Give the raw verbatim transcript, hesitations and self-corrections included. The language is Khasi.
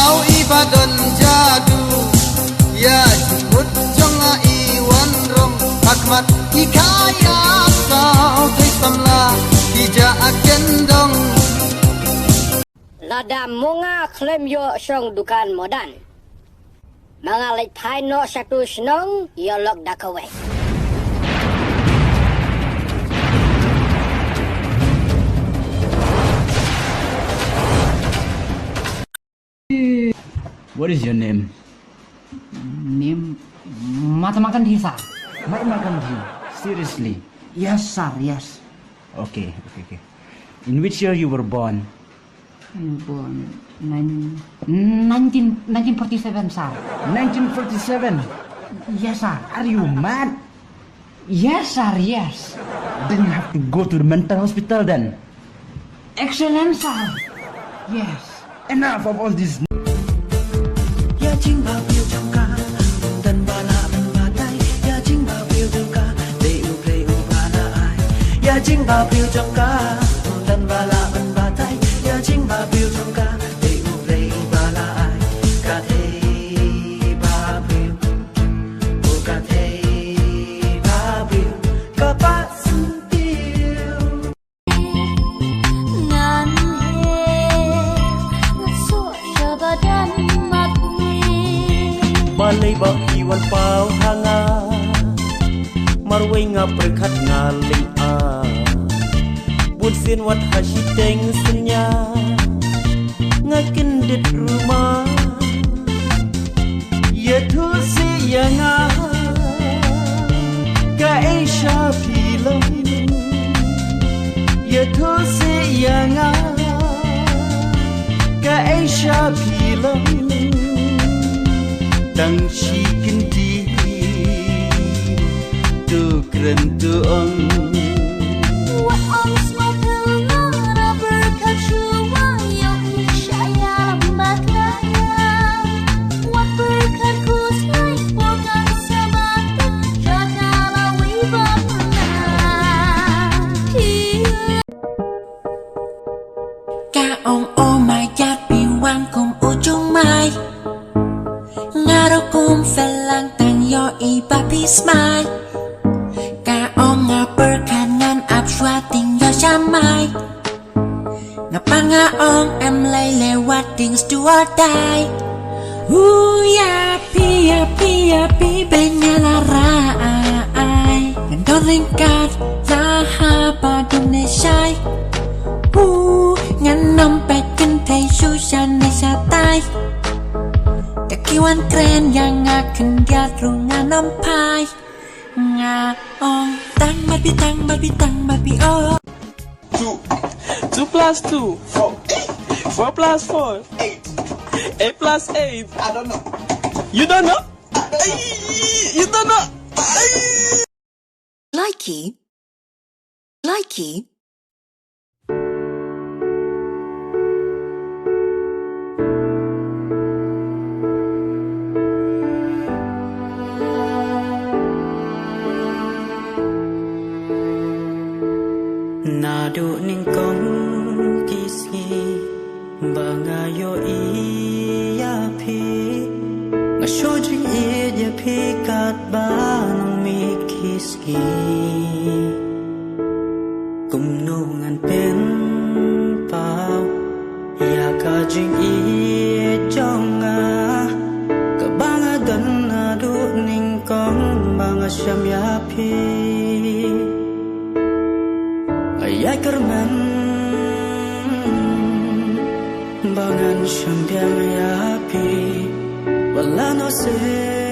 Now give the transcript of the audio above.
Au i ba don jadu, ïa jingmut jong nga i wan rong, ha khmat i kha ïa saw thei samla, i ja a kyndong. Lada mo nga khlem ïoh shong dukan modan, ma nga leit phai noh sha tu shnong ïoh lok da kawei. What is your name? Name Mahatma Gandhi, sir. Mahatma Gandhi? Seriously? Yes, sir, yes. Okay, okay, okay. In which year you were born? I was born nine, nineteen, nineteen forty-seven, sir. Nineteen forty-seven? Yes, sir. Are you mad? Yes, sir, yes. Then you have to go to the mental hospital then. Excellent, sir. Yes. Enough of all this. Ïa jingbabriew jong ka, ym don ba lah ban batai. Ïa jingbabriew jong ka, dei u briew uba la ai. Ïa jingbabriew jong ka, ym don ba lah ban batai. Ïa jingbabriew jong ka, dei u briew uba la ai. Ka dei babriew, oh ka dei babriew, ka pat syntiew. Ngan heh, ngan soh sha ba don mat me. Balei ba phi wan paw ha nga? Marwei nga pyrkhat nga lynga. Bun sien wat ha shiteng synñia, nga kyndit ruh ma. Ïathuh seh ïa nga, kaei sha phi long. Ïathuh seh ïa nga, kaei sha phi long. Tang shi kyntien, to kren to ong. Wat ong sngewthuh nga, pyrkhat shuwa ïa u sha ïalam bakla. Wat pyrkhat khuslai, pyrkhat sabat, jaka lawei bad na. Ka ong, oh my God, phi wan kum u jong mai. Nga ruh kum phelang tang ïohi ba phi smai. Ka ong nga pyrkhat ngan ap shuwa tieng ïoh sha mai. Nga pang nga ong em lei lei, wat tieng, do or die. Hu ïa phi, ïa phi, ïa phi, bad nga la rai. Ngan don ryngkat la haba dum ne shai. Hu, ngan ym peit kynthei shu shane shatai. Te ki wan kren ïa nga khyndiat ruh ngan ym phai. Nga ong tang mat phi, tang mat phi, tang mat phi, oh. Two. Two plus two. Four. Four plus four. Eight. Eight plus eight. I don't know. You don't know? I don't know. Ay, you don't know? Ay. Likey. Likey. Naduh nyngkong ki sngi ba nga ïohi ïa phi, nga shu jingïeit ïa phi katba nang miet ki sngi. Kumno ngan pynpaw ïa ka jingïeit jong nga, kaba nga don naduh nyngkong ba nga shem ïa phi. Nga ïai kyrmen ba ngan shem biang ïa phi, wat la noh seh.